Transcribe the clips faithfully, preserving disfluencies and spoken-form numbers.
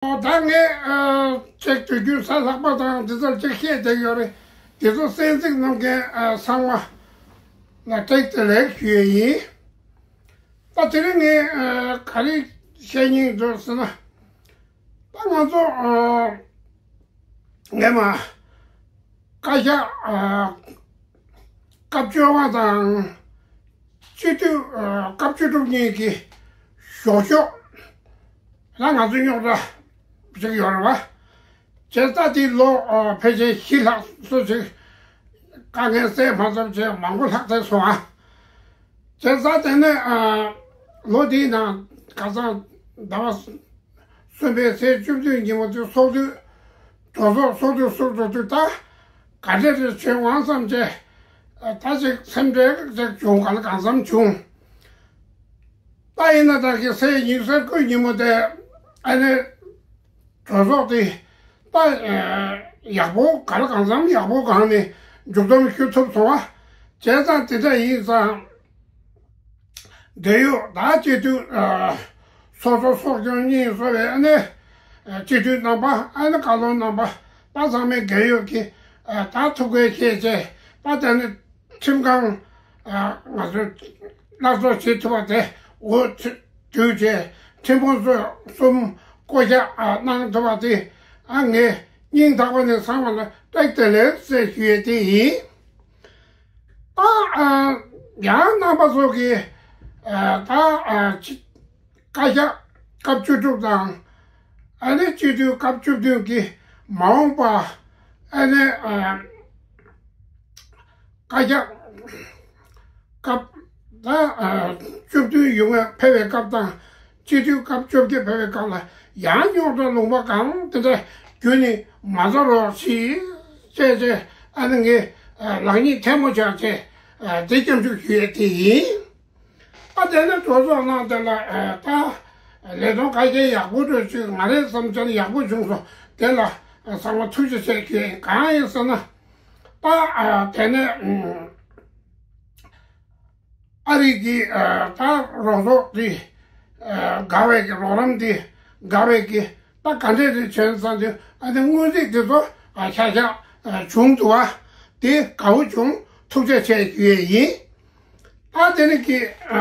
ད་ངས་ཨ་ཅིག་དུས་རྒྱུན་གཟའ་ལྷག་པ་དང་འདི་ཚོར་ཅིག་བཤད་བསྡད་ཡོད་རེད། འདི་ཚོ་གསན་གཟིགས་གནང་མཁན་ཨ་ཚང་མ་ལ་བཀྲ་ཤིས་བདེ་ལེགས་ཞུ་ཡས་ཡིན། ད་དེ་རིང་ངས་ཨ་ག་རེ་བཤད་སྙིང་འདོད་ཟེར་ན། ད་ང་ཚོ་ཨ་ངས་མ་བཀའ་ཤག་ཨ་སྐབས་བཅོ་ལྔ་དང་སྤྱི་འཐུས་ཨ་སྐབས་བཅུ་དྲུག་གཉིས་ཀྱི་ཞོགས་ཞོགས་ལ་ང་ཚོ་རྙོག་དྲ་ཞིག་ཡོད་རེད་བ། བྱས་ཙང་དེ་ལོ་ཨ་ཕལ་ཆེར་བཞི་ལྷག་སོ་ཞིག་དཀའ་ངལ་སེལ་མ་ཐུབ་བྱས་མང་པོ་ལྷག་ཚར་སོང་ཨ། བྱས་ཙང་དེ་ནས་ཨ་ལོ་དེའི་ནང་ཁ་སང་ཟླ་བ་གསུམ་པའི་ཚེས་བཅུ་བདུན་ཉིན་མོ་དེ་ཚོགས་འདུ་གྲོས་ཚོགས་ཚོགས་འདུ་ཚོགས་འགྲོ་དུས་ད་ག་འདྲ་རེ་བྱེད་འོང་བསམ་བྱས་ད་ཅིག་སེམས་ཁྲལ་ཅིག་བྱུང་། ག་ལ་གང་འཚམ་བྱུང་། ད་ཡིན་ན་ད་གི་ཚེས་ཉི་ཤུ་རྩ་དགུ་ཉིན་མོ་དེ་ཨ་ནི་གྲོས་ཚོགས་དེ་ད་ཡག་པོ་ག་ལ་གང་འཚམ་ཡག་པོ་སྒང་ནས་མཇུག་བསྡོམས་ཞུ་ཐུབ་སོང་བ། བྱས་ཙང་དེ་འདྲ་ཡིན་ཙང་འབྲེལ་ཡོད་ད་སྤྱི་འཐུས་ཚོགས་གཙོ་ཚོགས་ཆུང་གཉིས་སོགས་པའི་ཨ་ནི་སྤྱི་འཐུས་རྣམ་པ་ཨ་ནི་བཀའ་བློན་རྣམ་པ་ད་ཚང་མས་འབྲེལ་ཡོད་ཀྱི་ད་ཐུགས་ཁུར་བཞེས་བྱས་ད་དེ་ནི་ཁྲིམས་ཁང་ང་ཚོས་སླར་གསོ་བྱེད་ཐུབ་པ་དེ་འོས་བསྡུ་བྱས་ཁྲིམས་དཔོན་ཚོ་གསུམ་བསྐོ་གཞག་གནང་ཐུབ་པ་དེ་ཨ་ངས་སྙིང་ཐག་པ་ནས་ཚང་མ་ལ་བཀྲ་ཤིས་བདེ་ལེགས་ཟེར་ཞུ་ཡས་དེ་ཡིན། ཨ་ཨ་ཡང་རྣམ་པ་ཚོ་གིས་ཨ་ད་ཨ་ཅི་བཀའ་ཤག་སྐབས་བཅུ་དྲུག་དང་ཨ་ནི་སྤྱི་འཐུས་སྐབས་བཅུ་བདུན་གྱི་མ་འོངས་པ་ཨ་ནི་ཨ་བཀའ་ཤག་སྐབས་ད་ཨ་བཅུ་བདུན་ཡོང་བའི་ཕེབས་པའི་སྐབས་དང་སྤྱི་འཐུས་སྐབས་བཅོ་བརྒྱད་ཕེབས་པའི་སྐབས་ལ་ཡང་རྙོག་དྲ་ལུང་པ་གང་དེ་འདྲ་བརྒྱུད་ནས་མ་བཟོ་རོགས་ཞེས་བཤད་བྱས་ཨ་ནི་ངས་ལག་གཉིས་ཐལ་མོ་སྦྱར་བྱས་དེ་སྐྱབས་འཇུག་ཞུ་ཡས་དེ་ཡིན། ད་དེ་ནས་གྲོས་ཚོགས་ནང་དེ་ལ་ད་ལས་དོན་ཁ་ཤས་ཡག་པོ་འགྲོ་ཅིག་ང་རའི་བསམ་འཆར་ཡག་པོ་བྱུང་སོང་། དེ་ལ་ཚང་མ་ཐུགས་རྗེ་ཆེ་ཞུ་ཡས་ཡིན། གང་ཡིན་ཟེར་ན་ད་དེ་ནས་ཨ་རི་གི་ད་རོགས་ཚོགས་དེ་དགའ་བའི་གི་རོགས་རམ་དེ་དགའ་བའི་གི་ད་ག་འདྲས་རེད་བྱས་ཙང་དེ་ཨ་ནི་དངོས་རྫས་དེ་ཚོ་ཨ་ཤ་ཤ་ཨ་བྱུང་འདུག་བ། དེ་དགའ་བོ་བྱུང་། ཐུགས་རྗེ་ཆེ་ཞུ་ཡས་ཡིན། ཨ་དེ་ནི་གི་ཨ་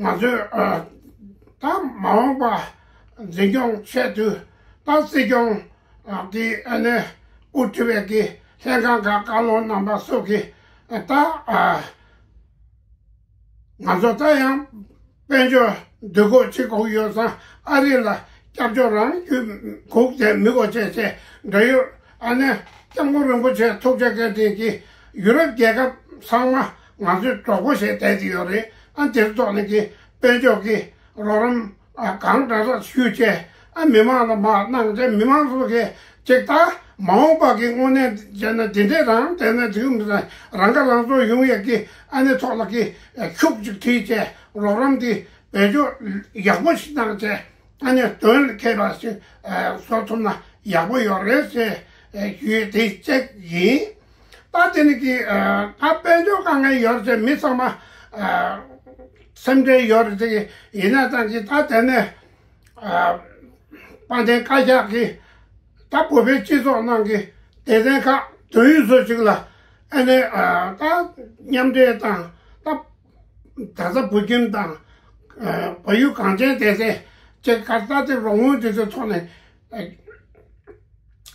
ང་ཚོས་ཨ་ད་མ་འོངས་པ་འཛིན་སྐྱོང་བྱེད་དུས་ད་སྲིད་སྐྱོང་ཨ་གི་ཨ་ནི་དབུ་ཁྲིད་པའི་གི་ལྷན་ཁང་ཁག་བཀའ་བློན་རྣམ་པ་སོགས་ཀྱི་ཨ་ད་ཨ། ང་ཚོ་ད་ཡང་དཔལ་འབྱོར་འདུ་འགོད་བྱེད་དགོས་ཡོད་ཙང་ཨ་རི་ལ་སྐྱབས་བཅོལ་རང་རྒྱུད་སྒུག་བསྡད་མི་དགོས་བྱས་བྱས་འབྲེལ་ཡོད་ཨ་ནེ་སྐྱབས་མགོན་རིན་པོ་ཆེ་ཐུགས་རྗེ་བཀའ་དྲིན་གྱིས་ཡུ་རོབ་རྒྱལ་ཁབ་ཚང་མ་ང་ཚོས་གྲོགས་པོ་བྱས་བསྡད་ཀྱི་ཡོད་རེད། ཨ་དེར་ཐོག་ནས་ཀྱི་དཔལ་འབྱོར་གྱི་རོགས་རམ་ཨ་གང་དྲག་དྲག་ཞུས་བྱས་ཨ་མི་མང་ལ་མར་གནང་བྱས་མི་མང་ཚོ་གིས་ཅིག་ད་མ་འོངས་པ་གི་དངོས་གནས་བྱས་ན་དེ་འདྲས་རང་བསྡད་ན་འགྲིག་གི་མི་འདུག་རང་ཁ་རང་གསོ་ཡོང་ཡས་ཀྱི་ཨ་ནི་ཐོག་ལ་གི་ཤུགས་ཅིག་བྲིས་བྱས་རོགས་རམ་དེ་བེད་སྤྱོད་ཡག་པོ་ཞིག་གནང་བྱས་ཨ་ནི་དོན་ལ་འཁེལ་བ་ཞིག་བཟོ་ཐུབ་ན་ཡག་པོ་ཡོད་རེད་ཟེར་ཞུ་ཡས་དེ་གཅིག་ཡིན། ད་དེ་ནི་གི་ད་དཔལ་འབྱོར་དཀའ་ངལ་ཡོད་ཟེར་མི་ཚང་མ་སེམས་ཁྲལ་ཡོད་རེད་དེ་ཡིན་ན་ཙང་གི་ད་དེ་ནས། དཔལ་ལྡན་བཀའ་ཤག་གིས་ད་བོད་པའི་སྤྱི་ཚོགས་ནང་གི་སྡེ་ཚན་ཁག་དོན་ཡོད་ཚོ་ཞིག་ལ་ཨ་ནི་ད་མཉམ་འབྲེལ་དང་ད་ད་ལྟ་བོད་ཁྱིམ་དང་བལ་ཡུལ་གངས་ཅན་སྡེ་ཚན་ཅེས་ག་ད་དེ་རོགས་དངུལ་དེ་ཚོའི་ཐོག་ནས་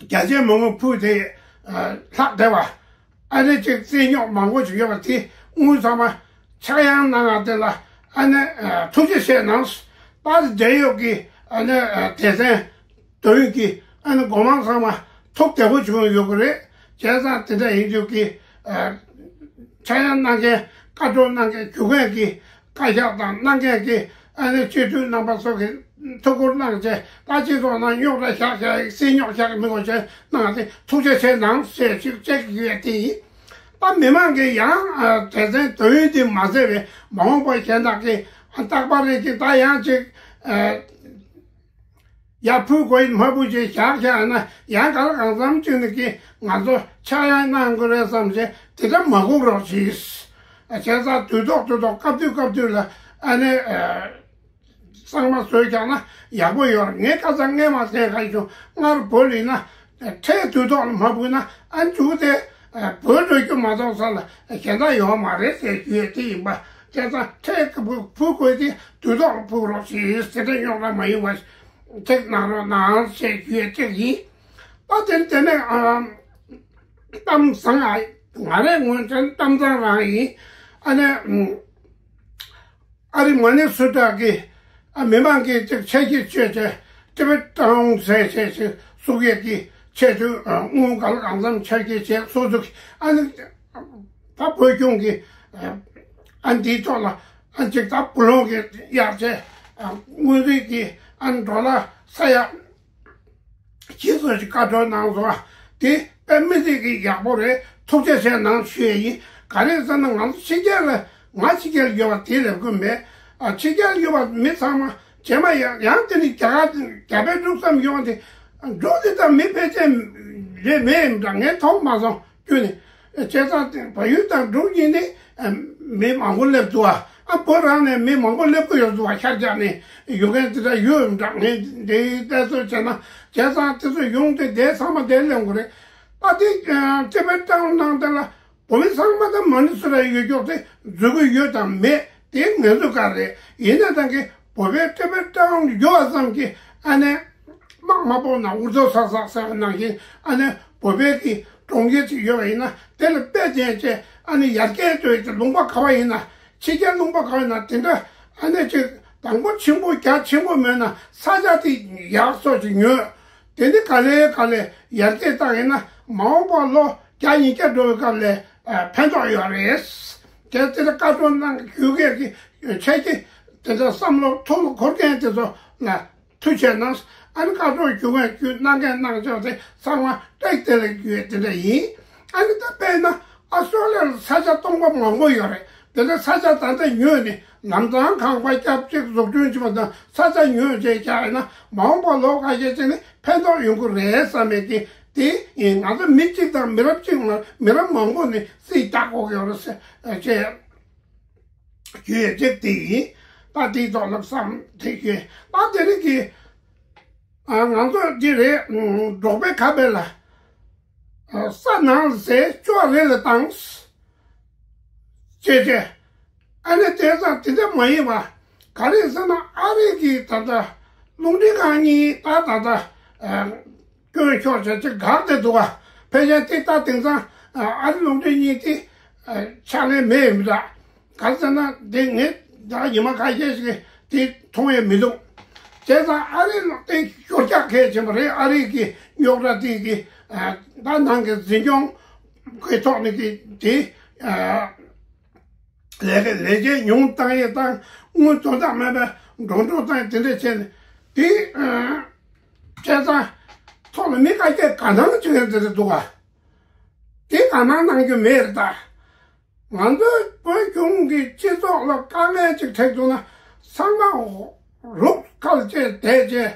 རྒྱ་ཆེའི་མི་མང་ཕུད་དེ་ལྷག་བསྡད་པ། ཨ་ནི་ཅིག་རྩིས་རྙོག་མང་པོ་ཞིག་ཡོད་པ་དེ་དངུལ་ཚང་མ་ཆག་ཡང་གནང་བ་དེ་ལ་ཨ་ནི་ཐུགས་རྗེ་ཆེ་གནང་། ད་འབྲེལ་ཡོད་ཀྱི་ཨ་ནི་སྡེ་ཚན་དོན་གྱི་ཨ་ནི་འགོ་དམངས་ཚང་མ་ཐུགས་བདེ་པོ་བྱུང་ཡོད་ཀྱི་རེད། བྱས་ཙང་དེ་འདྲ་ཡིན་དུས་ཀྱི་ཆག་ཡང་གནང་མཁན་བཀའ་འཁྲོལ་གནང་མཁན་ཞུ་མཁན་གྱི་བཀའ་ཤག་དང་གནང་མཁན་གྱི་ཨ་ནི་སྤྱི་འཐུས་རྣམ་པ་སོགས་ཀྱིས་ཐུགས་ཁུར་གནང་བྱས་ད་སྤྱི་ཚོགས་ནང་རྙོག་དྲ་བཞག་བཞག་རྩིས་རྙོག་བཞག་མི་དགོས་བྱས་གནང་སྟེ་ཐུགས་རྗེ་ཆེ་གནང་ཞེས་ཅིག་བཅས་ཀྱི་ཡོད་དེ་ཡིན། ད་མི་མང་གིས་ཡང་སྡེ་ཚན་དོན་ཡོད་དེ་མ་ཟད་པའི་མ་འོངས་པ་གཞན་དག་གིས་རྟག་པར་རེ་གཅིག་ད་ཡང་ཅིག་ཡར་ཕུལ་དགོས་ཡིན་མ་ཕུལ་ཅིག་བཞག་བཞག་ན་ཡང་ག་ལ་གང་འཚམ་ཅིག་ནས་ཀྱིས་ང་ཚོ་ཆག་ཡང་གནང་དགོས་རེད་བསམ་བྱས་དེ་འདྲ་མ་སྒུག་རོགས་གྱིས། བྱས་ཙང་དུས་ཐོག་དུས་ཐོག་སྐབས་དུས་སྐབས་དུས་ལ་ཨ་ནི། གཙང་མ་བཟོས་བཞག་ན་ཡག་པོ་ཡོད་རེད། ངས་ཁ་སང་སྔས་མ་ཟེར་ག་ཡོད། སྔར་བོད་ལ་ཡིན་ན་ཁྲལ་དུས་ཐོག་ལ་མ་ཕུལ་ན་ཨ་མཇུག་དེ་བོད་འགྲོ་རྒྱུ་མ་གཏོགས་ས་ལ་གཞན་དག་ཡོད་མ་རེད་ཟེར་རྒྱུ་ཡོད་དེ་ཡིན་པ། བྱས་ཙང་ཁྲལ་ཕུལ་དགོས་དེ་དུས་ཐོག་ལ་ཕུལ་རོགས་ཞེས་ཟེར་ཏེ་རྙོག་དྲ་མ་ཡོང་བ་ཅིག་གནང་རོགས་གནང་ཞེས་རྒྱུ་ཡོད་ཅིག་ཡིན། ད་དེ་དེ་ནས་གཏམ་བཟང་ཨ་ང་རའི་ངོས་ནས་གཏམ་བཟང་རང་ཡིན། ཨ་ནས་ཨ་རི་མ་ནི་སུ་ཏྲ་གི་ཨ་མི་མང་གི་ཅིག་ཆ་རྒྱུས་བཅོས་བྱས་ཏི་བེ་ཊའུན་ཟེར་བྱས་ཅིག་གསུང་ཡས་ཀྱི་ཆེད་དུ་དངུལ་གང་གང་འཚམ་ཆ་རྒྱུས་བྱས་སོ་སོ་གི་ཨ་ནི་ད་བོད་གཞུང་གི་ཨ་འདིའི་ཐོག་ལ་ཨ་ཅིག་ད་བུ་ལོན་གྱི་གཡར་བྱས་དངོས་རིགས་ཀྱི་ཨ་ཌོ་ལར་ས་ཡ་ཁྱེད་ཚོས་ཀྱི་བཀའ་འཁྲོལ་གནང་སོང་ཨ། དེ་དཔེ་མི་སྲིད་ཀྱི་ཡག་པོ་རེད། ཐུགས་རྗེ་ཆེ་གནང་ཞུ་ཡས་ཡིན། ག་རེ་ཟེར་ན་ང་ཚོ་ཕྱི་རྒྱལ་ལ་ང་ཕྱི་རྒྱལ་ཡོད་པ་དེ་ལས་དགོས་མེད། ཨ་ཕྱི་རྒྱལ་ཡོད་པ་མི་ཚང་མ་རྗེས་མ་ཡང་ཡང་དེ་ནི་རྒྱ་གར་རྒྱ་བལ་འབྲུག་ཙམ་ཡོང་དེ་འབྲུག་དེ་ད་མི་ཕལ་ཆེར་རེད་མེད་འདྲ་ངས་མཐོང་མ་སོང་། ཁྱོད་ནི། བྱས་ཙང་བལ་ཡུལ་དང་འབྲུག་གཉིས་ནི་མི་མང་པོ་སླེབས་འདུག་ཨ། བོད་རང་ནས་མི་མང་པོ་སླེབས་ཀྱི་ཡོད་འདུག་ཨ། ཤར་རྒྱག་ནས་ཡོང་མཁན་དེ་འདྲ་ཡོད་འདྲ་ངས་འདི་བལྟས་ཚོད་བྱས་ན། བྱས་ཙང་དེ་ཚོ་ཡོང་དེ་དེ་ཚང་མ་དེ་སླེབས་དགོས་རེད། ད་དེ་ཏི་བེ་ཊའུན་ནང་དེ་ལ་བོད་མི་ཚང་མ་ད་མ་ནི་སུ་ར་ཡོད་ཀྱོག་དེ་འཛུལ་གྱི་ཡོད་དམ་མེད་དེ་ངས་འཛུལ་ག་རེད། ཡིན་ན་ད་གི་བོད་པའི་ཏི་བེ་ཊའུན་ཡོད་པ་ཙམ་གྱིས་ཨ་ནས། དམག་མ་སྤོང་ན་འུར་རྡོ་ཟག་ཟག་ཟེར་བ་ནང་བཞིན་ཨ་ནི་བོད་པའི་གི་གྲོང་ཁྱེར་ཅིག་ཡོད་པ་ཡིན་ན་དེ་ལ་དཔེ་ཅན་བྱས་ཨ་ནི་ཡར་རྒྱས་འགྲོ་ཡི་ལུང་པ་ག་བ་ཡིན་ན་ཕྱི་རྒྱལ་ལུང་པ་ག་བ་ཡིན་ན་དེ་འདྲ་ཨ་ནི་ཅིག་དང་པོ་ཆེན་པོ་རྒྱ་ཆེན་པོ་མེད་ན་ས་ཆ་དེ་ཡག་སོགས་ཅིག་ཉོས། དེ་ནི་ག་ལེ་ག་ལེ་ཡར་རྒྱས་བཏང་ཡིན་ན་མ་འོངས་པ་ལོ་བརྒྱ་ཉིས་བརྒྱ་འགྲོ་བའི་སྐབས་ལ་ཕན་ཐོགས་ཡོད་རེད། དེ་དེ་ལ་བཀའ་འཁྲོལ་གནང་རྒྱུ་གས་ཀྱི་ཆ་རྒྱུས་དེ་འདྲ་བསམ་བློ་ཐུགས་ལ་འཁོར་མཁན་དེ་ཚོ་ལ། ཐུགས་རྗེ་གནང་། ཨ་ནི་བཀའ་འཁྲོལ་རྒྱུ་མེད་རྒྱུ་གནང་མཁན་གནང་ཕྱོགས་དེ་ཚང་མ་བཀྲ་ཤིས་བདེ་ལེགས་རྒྱུ་ཡོད་དེ་འདྲ་ཡིན། ཨ་ནི་ད་དཔེར་ན་ཨ་སི་ཊོ་ལི་ཡ་ལ་ས་ཆ་སྟོང་པ་མང་པོ་ཡོད་རེད། དེ་འདྲ་ས་ཆ་ད་ལྟ་ཉོས་ནས་ལམ་སང་ཁང་པ་བརྒྱབ་ཅིག་འཛུགས་སྐྲུན་བྱེད་པ་དང་ས་ཆ་ཉོས་བྱས་བཞག་ཡིན་ན་མ་འོངས་པ་ལོ་ཁ་ཤས་ཅིག་ནས་ཕན་ཐོགས་ཡོང་གི་རེད་བསམ་པའི་གི་དེ་ཡིན། ང་ཚོ་མི་གཅིག་དང་མི་རབས་གཅིག་མ་མི་རབས་མང་པོ་ནས་རྩིས་རྒྱག་དགོས་ཀྱི་ཡོད་རེད་ཟེར་བྱས། རྒྱུ་ཡོད་ཅིག་དེ་ཡིན། ད་དེའི་ཐོག་ལ་བསམ་དེ་ཞུས། ད་དེ་རིང་གི་ང་ཚོ་འདི་རེད། འབྲོག་པའི་ཁ་པའི་ལ་ས་ནང་ཟས་ཅོག་རེ་ལ་བཏང་ཅེས་བྱས། ཨ་ནི་དེ་ཙང་དེ་འདྲ་མ་ཡིན་པ་ག་རེ་ཟེར་ན་ཨ་རི་གི་ད་ལྟ་རླུང་འཕྲིན་ཁང་གཉིས་ད་ད་ལྟ། སྐྱོན་ཤོར་བྱས་ཅིག་འགག་བསྡད་འདུག་ག་ཕལ་ཆེར་དེ་ལྟ་དེང་སང་ཨ་རི་རླུང་འཕྲིན་གཉིས་དེ་ཕྱག་ལེན་མེད་མི་འདྲ། ག་རེ་ཟེར་ན་དེ་ངས་ད་ཉི་མ་ཁ་ཤས་ཤིག་དེ་མཐོང་ཡས་མི་འདུག་བྱས་ཙང་ཨ་རི་དེ་ཤོར་རྒྱག་གལ་ཆེན་པོ་རེད། ཨ་རི་གི་རྙོག་དྲ་དེ་གི་ད་ནང་གི་འཛིན་སྐྱོང་གི་ཐོག་ནས་གི་དེ། ལས་ཀ་ལས་བྱེད་ཉུང་བཏང་ཡས་དང་དངུལ་དོན་དག་མེད་པའི་འགྲོ་འགྲོ་བཏང་ཡས་དེ་འདྲ་བྱས་ནས་དེ་བྱས་ཙང་ཐོག་ལ་མི་ཁ་ཤས་དགའ་སྣང་བྱེད་མཁན་དེ་འདྲ་འདུག་ག་དེ་དགའ་སྣང་གནང་རྒྱུ་མེད་རེད་ད། ང་ཚོའི་བོད་གཞུང་གི་སྤྱི་ཚོགས་ལ་དཀའ་ངལ་ཅིག་འཕྲད་འདུག་ན་ཚང་མ་རུབ་ཁ་ལ་བཅད་བསྡད་བྱས།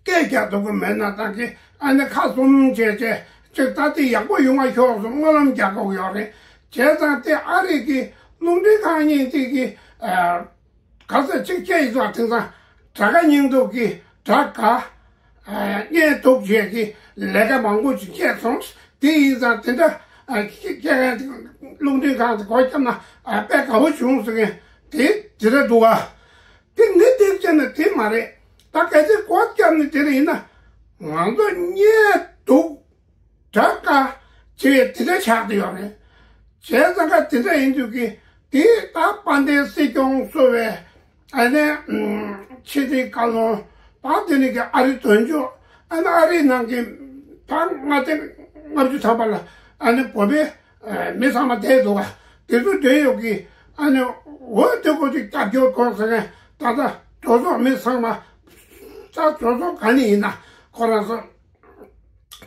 སྐད་རྒྱག་ཐུབ་ཀྱི་མེད་ན་ད་གི་ཨ་ནི་ཁ་བཙུམ་བྱས་བྱས་ཅིག་ད་དེ་ཡག་པོ་ཡོང་བ་ཤོག་གསུངས་སྨོན་ལམ་རྒྱག་དགོས་ཡོད་རེད། བྱས་ཙང་དེ་ཨ་རི་གི་རླུང་འཕྲིན་ཁང་གཉིས་དེ་གི་ག་ཚོད་ཅིག་སྐྱེས་ཡོད་ཙང་དེང་སང་དགྲ་དགའ་སྙིང་སྡུག་གི་དགྲ་དགའ་གཉེན་སྡུག་བྱས་གི་ལས་ཀ་མང་པོ་ཅིག་སྐྱེས་སོང་། དེ་ཡིན་ཙང་དེ་འདྲ་སྐྱེ་མཁན་རླུང་འཕྲིན་ཁང་དེ་སྒོ་བརྒྱབ་ན་དཔེ་དགའ་བོ་བྱུང་ཟེར་མཁན་དེ་དེ་འདྲ་འདུག་ག་དེ་ངས་དེ་བྱས་ན་དེ་མ་རེད། ད་གལ་སྲིད་སྒོ་བརྒྱབ་ནས་དེ་འདྲ་ཡིན་ན་ང་ཚོ་གཉེན་སྡུག་དགྲ་དགའ་བྱེད་དེ་འདྲ་ཆགས་བསྡད་ཡོད་རེད། བྱས་ཙང་ཀ་དེ་འདྲ་ཡིན་དུས་ཀྱི་དེ་ད་དཔལ་ལྡན་སྲིད་སྐྱོང་གསོལ་བའི་ཨ་ནི་ཕྱི་དྲིལ་བཀའ་བློན་ད་དེ་ནི་གི་ཨ་རི་དོན་གཅོད་ཨ་ནི་ཨ་རིའི་ནང་གི་ད་ལྔ་སྡེ་ལྔ་བཅུ་ཐམ་པ་ལ་ཨ་ནི་བོད་པའི་མི་ཚང་མ་བསྡད་འདུག་ག་དེ་ཚོ་བསྡད་ཡོད་ཀྱི་ཨ་ནི་འོ་དེ་ཁོ་ཚོས་སྐྱབས་བཅོལ་དགོས་ཟེར་མཁན་ད་ལྟ་གྲོས་ཚོགས་མི་ཚང་མ་ད་གྲོས་ཚོགས་ག་ནས་ཡིན་ན་ཁོ་རང་ཚོ།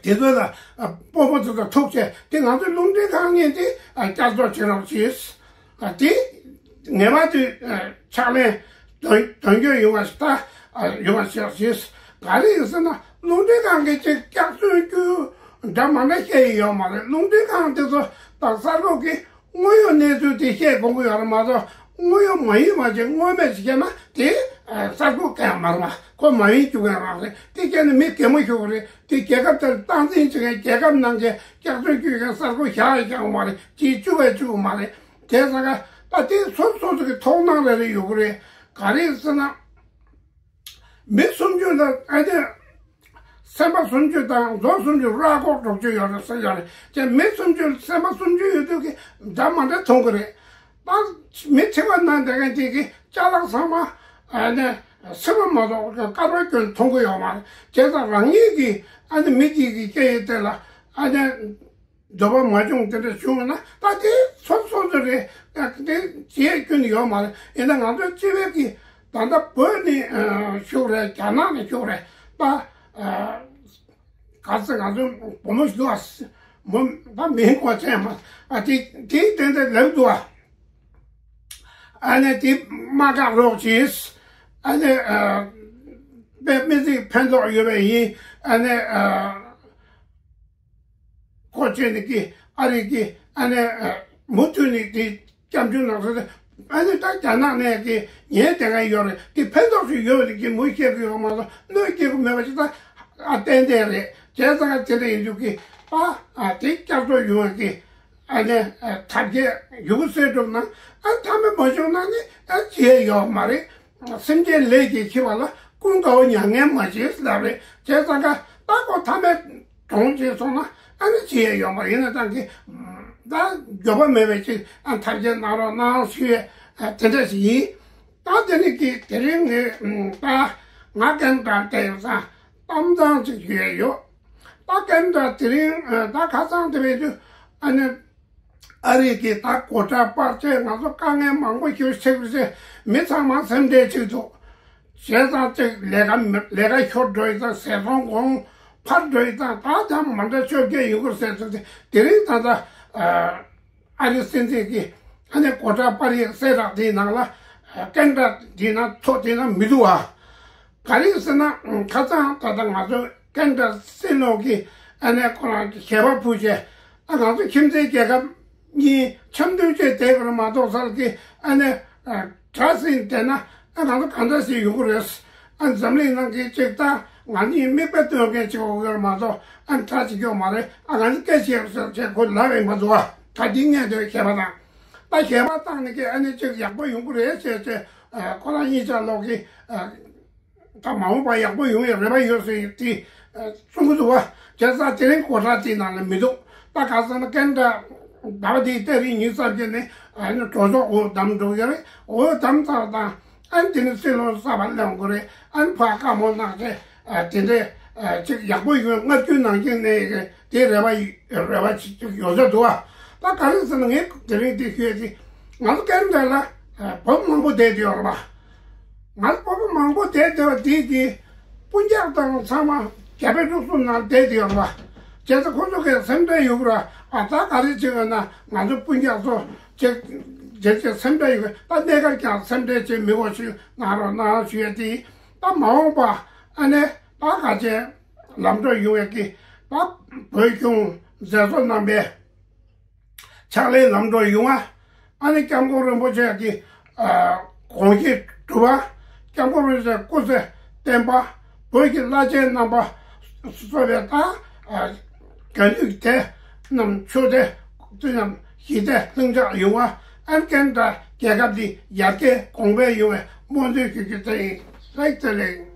དེ་ཚོ་ལ་སྤོ་བོ་ཚོ་དང་ཐུག་བྱས་དེ་ང་ཚོའི་རླུང་འཕྲིན་ཁང་གཉིས་དེ་བསྐྱར་གསོ་བྱེད་རོགས་གྱིས། དེ་ངེས་པར་དུ་ཕྱག་ལེན་དོན་དོན་འཁྱོལ་ཡོང་བ་ཞིག་ད་ཡོང་བ་ཞིག་གྱིས། ག་རེ་ཡིན་ཟེར་ན་རླུང་འཕྲིན་ཁང་གིས་ཅིག་སྐྱག་རྫུན་རྒྱུ་འདྲ་མ་འདྲ་བཤད་ཡི་ཡོད་མ་རེད། རླུང་འཕྲིན་ཁང་དེ་ཚོ་དང་གསར་འགོད་ཀྱིས་དངོས་ཡོད་གནས་ཚུལ་དེ་བཤད་དགོས་ཀྱི་ཡོད་རེད་མ་གཏོགས་ དངོས་ཡོད་མ་ཡིན་པ་ཅིག་དངོས་མེད་ཅིག་བཤད་ན་དེ་གསར་འགོད་མཁན་མ་རེད་པ། ཁོ་མ་ཡིན་རྒྱུ་མཁན་རང་རེད། དེ་བཤད་ན་མི་གད་མོ་ཤོར་གི་རེད། དེ་རྒྱལ་ཁབ་དེར་སྟངས་འཛིན་བྱེད་མཁན་རྒྱལ་ཁབ་ནང་གི་སྐྱག་རྫུན་སྐྱུག་མཁན་གསར་འགོད་བཞག་ཡ་ཀྱང་མ་རེད། ཅིག་བཅུག་ཡ་བཅུག་གི་མ་རེད། བྱས་ཙང་ཀ་ད་དེ་སོ་སོ་སོ་གི་མཐོང་སྣང་རེ་རེ་ཡོད་གི་རེད། ག་རེ་ཟེར་ན། མི་སུམ་ཅུ་ལ་ཨ་ནི་སེམས་པ་སུམ་ཅུ་དང་མཛོ་སུམ་ཅུ་ར་ཁོག་དྲུག་ཅུ་ཡོད་རེད་ཟེར་ཡོད་རེད། ཅེས་མི་སུམ་ཅུ་སེམས་པ་སུམ་ཅུ་ཡོད་དུས་ཀྱི་འདྲ་མ་འདྲ་མཐོང་གི་རེད། ད་མི་ཁྲི་པ་ནང་བསྡད་མཁན་དེ་གི་ཅ་ལག་ཚང་མ་ཨ་ནི་སེར་པོ་མ་གཏོགས་དཀར་པོའི་སྐྱོན་མཐོང་གི་ཡོད་མ་རེད། བྱས་ཙང་རང་ཉིད་ཀྱི་ཨ་ནི་མི་དེ་གི་སྐད་ཡིག་དེ་ལ་ཨ་ནི། འདོད་པ་མ་བྱུང་དེ་འདྲ་བྱུང་ན་ད་དེ་སོ་སོ་སོ་རེད། དེ་བྱེད་རྒྱུ་ནི་ཡོད་མ་རེད། ཡིན་ན་ང་ཚོ་སྤྱི་བོད་ཀྱི་ད་ལྟ་བོད་ནས་ཨ་ཞུགས་རེད། རྒྱ་ནག་ནས་ཞུགས་རེད། ད་ཨ་ག་ཚོད་ང་ཚོ་བུ་མོ་ཞིག་འདུག་ཨ། མོ་ད་མིང་གོ་ཚད་མ་ཨ་དེ་དེའི་དོན་དེ་ལབ་འདུག་ཨ། ཨ་ནི་དེ་མ་བཀག་རོགས་གྱིས། ཨ་ནི་ཨ་དཔེ་མི་སྲིད་ཕན་ཐོགས་ཡོད་པ་ཡིན། ཨ་ནི་ཨ། ཁོ་ཆོས་ནི་ཀི་ཨ་རི་ཀི་ཨ་ནི་མུ་མཐུད་ནི་ཀི་སྐྱབས་འཇུག་ནང་སོ་སོ་ཨ་ནི་ད་རྒྱ་ནག་ནས་ཀི་ཉན་དེ་ག་ཡོད་རེད། ཀི་ཕན་ཐོགས་ཤིག་ཡོད་རེད། ཀི་མུ་ཤེས་ཀི་ཡོད་མ་གཏོགས་གནོད་སྐྱེལ་གི་མེད་པ་ཞིག་ད་ཨ་ཏན་ཏན་རེད། བྱས་ཙང་ཀ་དེ་འདྲ་ཡིན་དུས་ཀི་ཨ་ཨ་དེ་བསྐྱར་གསོ་ཡོང་བ་ཀི་ཨ་ནི་ཐབས་ཤེས་ཡོང་གི་སེ་གྲུབ་ན་ཨ་ཐ་མེད་མ་བྱུང་ན་ནི་ཨ་བྱེད་ཡོད་མ་རེད། སེམས་ཅན་ལས་ཀྱིས་འཆི་བ་ལ་ཀུན་དགའ་བོ་མྱ་ངན་མ་བྱེད་ལབ་རེད། བྱས་ཙང་ཀ་ད་ཁོ་ཐ་མའི་གྲོངས་བྱས་སོང་ན་ཨ་ནི་ཅི་ཡང་ཡོད་མ་རེད། ཡིན་ན་ཙང་གི་ད་འགྱོད་པ་མེད་པའི་ཅིག་ཨ་ཐབས་ཤེས་གནང་རོགས་གནང་ཞུ་ཡས་དེ་འདྲ་ཞིག་ཡིན། ད་དེ་ནི་གི་དེ་རིང་ངས་ད་ང་ཀན་ཏྲ་བལྟས་ཡོད་ཙང་གཏམ་བཟང་ཅིག་ཞུ་ཡས་ཡོད། ད་ཀན་ཏྲ་དེ་རིང་ད་ཁ་སང་དེ་བས་དུས་ཨ་ནི། ཨ་རི་གི་ད་སྒོ་ཁྲལ་སྤར་ཆས་ང་ཚོ་དཀའ་ངལ་མང་པོ་ཞིག་འཕྲད་པ་རེད། མི་ཚང་མ་སེམས་ཁྲལ་བྱེད་འདུག་བྱས་ཙང་ཅིག་ལས་ཀ་མི་ལས་ཀ་ཤོར་འགྲོ་ཡི་ཙང་ཟས་ཚོང་གོང་འཕར་འགྲོ་ཡི་ཙང་ད་ལྟ་མ་འདྲ་ཤོར་སྐྱེས་ཡོང་གི་རེད་ཟེར་ཚུལ་དེ་དེ་རིང་ད་ལྟ་ཨ་རི་སྲིད་འཛིན་གྱི་ཨ་ནི་སྒོ་ཁྲལ་སྤར་ཡིག་གསལ་བསྒྲགས་དེའི་ནང་ལ་ཀན་ཏྲ་དེའི་ནང་ཚོགས་དེའི་ནང་མི་འདུག་བ། ག་རེ་ཟེར་ན་ཁ་སང་ད་ལྟ་ང་ཚོ་ཀན་ཏྲ་སྲིད་བློན་གྱི་ཨ་ནི་ཁོ་རང་གི་ཞལ་པར་ཕུལ་བྱས་ཨ་ང་ཚོ་ཁྱིམ་མཚེས་རྒྱལ་ཁབ་གཉིས་འཆམ་མཐུན་བྱས་བསྡད་དགོས་རེད་མ་གཏོགས་ས་ལ་གི་ཨ་ནི་དགྲ་ཟིན་བསྡད་ན་ཨ་ང་ཚོ་གང་འདྲ་ཞིག་ཡོང་གི་རེད། ཨ་འཛམ་གླིང་ནང་གི་ཅིག་ད་ང་གཉིས་མིག་དཔེ་སྟོན་མཁན་ཅིག་ཡོང་གི་རེད་མ་གཏོགས་ཨ་དགྲ་ཅིག་ཡོད་མ་རེད། ཨ་ང་ཚོ་སྐད་ཆ་ཡོད་ཟེར་བྱས་ཁོ་ལབ་ཡིན་མ་འདུག་བ། ད་འདི་ངས་འདོད་ཞལ་པར་དང་ད་ཞལ་པར་བཏང་ནས་ཀྱི་ཨ་ནི་ཅིག་ཡག་པོ་ཡོང་གི་རེད་ཟེར་བྱས་ཁོ་རང་གཉིས་ཆ་ལོག་གི་ད་མ་འོངས་པ་ཡག་པོ་ཡོང་ཡ་རེ་བ་ཡོད་ཟེར་དེ་གསུང་གི་འདུག་བ། བྱས་ཙང་དེ་རིང་སྒོ་ཁྲལ་དེའི་ནང་ལ་མི་འདུག་ད་ག་ཟེར་ན་ཀན་ཏྲ་ཟླ་བ་འདིའི་ཏ་རིག་ཉི་ཤུ་རྩ་བརྒྱད་ནས་ཨ་ནི་གྲོས་ཚོགས་འོག་བདམས་འགྲོ་གི་རེད། འོག་བདམས་ཚར་དང་ཨ་ནི་དེ་ནི་སྲིད་བློན་གསར་པ་སླེབས་དགོས་རེད། ཨ་ནི་ཕར་བཀའ་མོལ་གནང་བྱས་དེ་འདྲས་ཅིག་ཡག་པོ་ཡོང་བའི་སྔ་རྒྱུན་ནང་བཞིན་གནས་ཡི་གེ་དེ་རེ་བ་རེ་བ་ཅིག་ཡོད་ས་འདུག་བ། ད་ག་རེ་ཟེར་ན་ངས་དེ་རིང་འདི་ཞུས་ཏེ་ང་ཚོ་ཀན་ཏྲ་ལ་བོད་མང་པོ་བསྡད་དེ་ཡོད་རེད་པ། ང་ཚོ་བོད་པ་མང་པོ་བསྡད་བསྡད་པ་དེ་གི་སྤུན་ཀྱག་དང་ཚང་མ་རྒྱ་བལ་འབྲུག་གསུམ་ནང་བསྡད་དེ་ཡོད་རེད་པ། བྱས་ཙང་ཁོ་ཚོ་གི་སེམས་ཁྲལ་ཡོད་རེད་པ། ད་ག་རེ་བྱེད་དགོས་ན་ང་ཚོ་སྤུན་ཀྱག་ཚོ་ཅིག་ཅིག་ཅིག་སེམས་ཁྲལ་ཡོད་གི་ད་གནས་སྐབས་ཀྱང་སེམས་ཁྲལ་བྱེད་མི་དགོས་ཞུ་གནང་རོགས་གནང་ཞུ་ཡ་དེ་ད་མ་འོངས་པ་ཨ་ནི་ད་ག་ཅན་ལམ་འགྲོ་ཡོང་བའི་གི་ད་བོད་གཞུང་མཛད་གཙོ་རྣམ་པས། ཕྱག་ལས་ལམ་འགྲོ་ཡོང་བ། ཨ་ནི་སྐྱབས་མགོན་རིན་པོ་ཆེ་གི་ཨ་དགོངས་གཞི་སྒྲུབ་པ། སྐྱབས་མགོན་རིན་པོ་ཆེ་སྐུ་ཚེ་བརྟན་པ། བོད་ཀྱི་བླ་ཆེན་རྣམ་པ་གཙོས་པའི་ད་ཨ་རྒྱ་ནུས་དེ་རྣམས་ཆོས་དེ་དེ་རྣམས་ཞི་བདེ་ལྷིང་འཇགས་ཡོང་བ། ཨ་ནི་ཀན་ཏྲ་རྒྱལ་ཁབ་འདི་ཡར་རྒྱས་གོང་འཕེལ་ཡོང་བའི་སྨོན་འདུན་ཞུ་རྒྱུ་དེ་ཡིན། ལེགས་ཚེ་ལེགས།